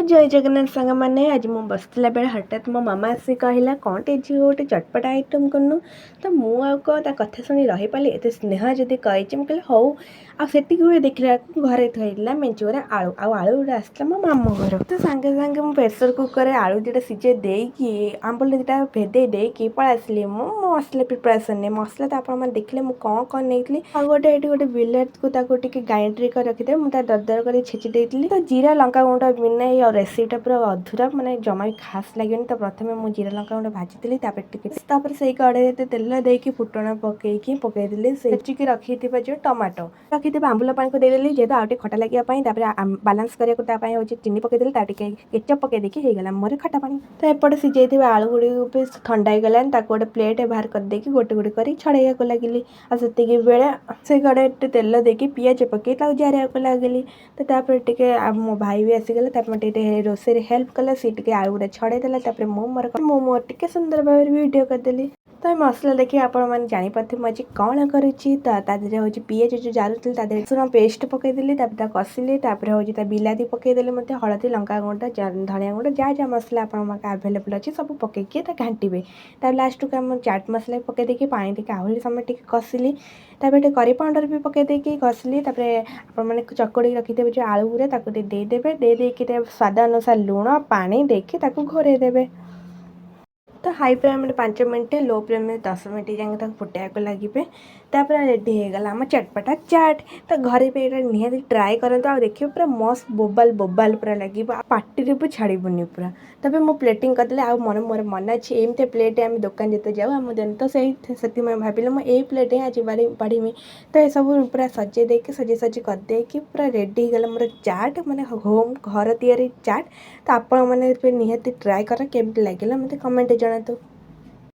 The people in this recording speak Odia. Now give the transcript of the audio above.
ତ ଜୟ ଜଗନ୍ନାଥ ସାଙ୍ଗମାନେ। ଆଜି ମୁଁ ବସିଥିଲା ବେଳେ ହଠାତ୍ ମୋ ମାମା ଆସି କହିଲା, "କ'ଣଟେ ଝିଅ, ଗୋଟେ ଚଟପଟା ଆଇଟମ୍ କରୁନୁ?" ତ ମୁଁ ଆଉ କ'ଣ ତା କଥା ଶୁଣି ରହିପାରିଲି? ଏତେ ସ୍ନେହ ଯଦି କହିଛି, ମୁଁ କହିଲି ହଉ। ଆଉ ସେତିକି ବେଳେ ଦେଖିଲା ବେଳକୁ ଘରେ ଥୋଇଥିଲା ମେଞ୍ଚେ ଗୁଡ଼ା ଆଳୁ, ଆଉ ଆଳୁ ଗୁଡ଼ା ଆସିଥିଲା ମୋ ମାମୁଁ ଘରୁ। ତ ସାଙ୍ଗେ ସାଙ୍ଗେ ମୁଁ ପ୍ରେସର୍ କୁକର୍ରେ ଆଳୁ ଦୁଇଟା ସିଝେଇ ଦେଇକି, ଆମ୍ବୁଲ ଦୁଇଟା ଭେଦେଇ ଦେଇକି ପଳେଇ ଆସିଲି ମୁଁ ମୋ ମସଲା ପ୍ରିପାରେସନ୍ରେ। ମସଲା ତ ଆପଣମାନେ ଦେଖିଲେ ମୁଁ କ'ଣ କ'ଣ ନେଇଥିଲି। ଆଉ ଗୋଟେ ଏଇଠି ଗୋଟେ ବିଲାତିକୁ ତାକୁ ଟିକେ ଗ୍ରାଇଣ୍ଡିଂ କରି ରଖିଦେବେ। ମୁଁ ତା ଦରଦର କରି ଛେଚି ଦେଇଥିଲି। ତ ଜିରା ଲଙ୍କା ଗୁଣ୍ଡ ବିନା ଏଇ ରେସିପିଟା ପୁରା ଅଧୁରା, ମାନେ ଜମା ବି ଖାସ୍ ଲାଗିବନି। ତ ପ୍ରଥମେ ମୁଁ ଜିରା ଲଙ୍କା ଗୁଣ୍ଡ ଭାଜିଥିଲି। ତାପରେ ଟିକେ ତାପରେ ସେଇ କଢ଼େଇରେ ତେଲ ଦେଇକି ଫୁଟଣ ପକେଇକି ପକେଇଦେଲି ଛେଚିକି ରଖିଥିବା ଯେଉଁ ଟମାଟୋ, ରଖିଥିବା ଆମ୍ବୁଲ ପାଣିକୁ ଦେଇଦେଲି, ଯେହେତୁ ଆଉ ଟିକେ ଖଟା ଲାଗିବା ପାଇଁ। ତାପରେ ବାଲାନ୍ସ କରିବାକୁ ତା ପାଇଁ ହେଉଛି ଚିନି ପକେଇଦେଲି। ତା ଟିକେ କେଚପ୍ ପକେଇ ଦେଇକି ହେଇଗଲା ମୋର ଖଟା ପାଣି। ତ ଏପଟେ ସିଝେଇଥିବା ଆଳୁ ଗୁଡ଼ିକ ବି ଥଣ୍ଡା ହେଇଗଲାଣି। ତାକୁ ଗୋଟେ ପ୍ଲେଟ୍ ବାହାର କରିଦେଇକି ଗୋଟେ ଗୋଟେ କରି ଛଡ଼େଇବାକୁ ଲାଗିଲି। ଆଉ ସେତିକି ବେଳେ ସେ କଢ଼େଇରେ ତେଲ ଦେଇକି ପିଆଜ ପକେଇ ତାକୁ ଜାରିବାକୁ ଲାଗିଲି। ତ ତାପରେ ଟିକେ ଆଉ ମୋ ଭାଇ ବି ଆସିଗଲା। ତାପରେ ମୋତେ ଟିକେ ରୋଷେଇରେ ହେଲ୍ପ କଲା। ସିଏ ଟିକେ ଆଳୁ ଗୁଡ଼ା ଛଡ଼େଇ ଦେଲା। ତାପରେ ମୁଁ ମୋର ଟିକେ ସୁନ୍ଦର ଭାବରେ ଭିଡ଼ିଓ କରିଦେଲି। ତ ଏ ମସଲା ଦେଖି ଆପଣମାନେ ଜାଣିପାରୁଥିବେ ମୁଁ ଆଜି କ'ଣ କରୁଛି। ତ ତା ଦେହରେ ହେଉଛି ପିଆଜ ଯେଉଁ ଜାରୁଥିଲି, ତା ଦେହରେ ରସୁଣ ପେଷ୍ଟ ପକେଇଦେଲି। ତାପରେ ତାକୁ କଷିଲି। ତାପରେ ହେଉଛି ତା ବିଲାତି ପକେଇଦେଲି ମଧ୍ୟ। ହଳଦୀ, ଲଙ୍କା ଗୁଣ୍ଡ, ଧନିଆ ଗୁଣ୍ଡ, ଯାହା ଯାହା ମସଲା ଆପଣଙ୍କ ପାଖେ ଆଭେଲେବଲ୍ ଅଛି, ସବୁ ପକେଇକି ତା ଘାଣ୍ଟିବେ। ତାପରେ ଲାଷ୍ଟକୁ ଆମ ଚାଟ୍ ମସଲା ବି ପକେଇ ଦେଇକି ପାଣି ଦେଇକି ଆହୁରି ସମୟ ଟିକେ କଷିଲି। ତାପରେ ଟିକେ କରି ପାଉଡ଼ର ବି ପକେଇ ଦେଇକି କଷିଲି। ତାପରେ ଆପଣମାନେ ଚକଡ଼ିକି ରଖିଥିବେ ଯେଉଁ ଆଳୁ ଗୁଡ଼ା, ତାକୁ ଟିକେ ଦେଇଦେବେ। ଦେଇ ଦେଇକି ସ୍ୱାଦ ଅନୁସାରେ ଲୁଣ, ପାଣି ଦେଇକି ତାକୁ ଘୋଡ଼େଇ ଦେବେ। ତ ହାଇ ଫ୍ଲେମ୍ରେ 5 ମିନିଟ୍, ଲୋ ଫ୍ଲେମ୍ରେ 10 ମିନିଟ୍ ଯାଏଁ ତାକୁ ଫୁଟାଇବାକୁ ଲାଗିବେ। ତାପରେ ରେଡ଼ି ହେଇଗଲା ଆମ ଚଟପଟା ଚାଟ୍। ତ ଘରେ ବି ଏଇଟା ନିହାତି ଟ୍ରାଏ କରନ୍ତୁ ଆଉ ଦେଖିବେ ପୁରା ମସ୍ତ ବୋବାଲ ବୋବାଲ ପୁରା ଲାଗିବ ଆଉ ପାଟିରେ ବି ଛାଡ଼ିବନି ପୁରା। ତାପରେ ମୁଁ ପ୍ଲେଟିଂ କରିଦେଲି। ଆଉ ମୋର ମନେ ଅଛି, ଏମିତି ପ୍ଲେଟ୍ ଆମେ ଦୋକାନ ଯେତେ ଯାଉ ଆମ ଦିଅନ୍ତି। ତ ସେଥିପାଇଁ ଭାବିଲି ମୁଁ ଏଇ ପ୍ଲେଟ୍ ହିଁ ଆଜି ବାଢ଼ିମି। ତ ଏସବୁ ପୁରା ସଜେଇ ଦେଇକି, ସଜେଇ ସଜେଇ କରିଦେଇକି ପୁରା ରେଡ଼ି ହେଇଗଲା ମୋର ଚାଟ୍, ମାନେ ହୋମ୍ ଘର ତିଆରି ଚାଟ୍। ତ ଆପଣମାନେ ବି ନିହାତି ଟ୍ରାଏ କର। କେମିତି ଲାଗିଲା ମୋତେ କମେଣ୍ଟରେ ଜଣାନ୍ତୁ।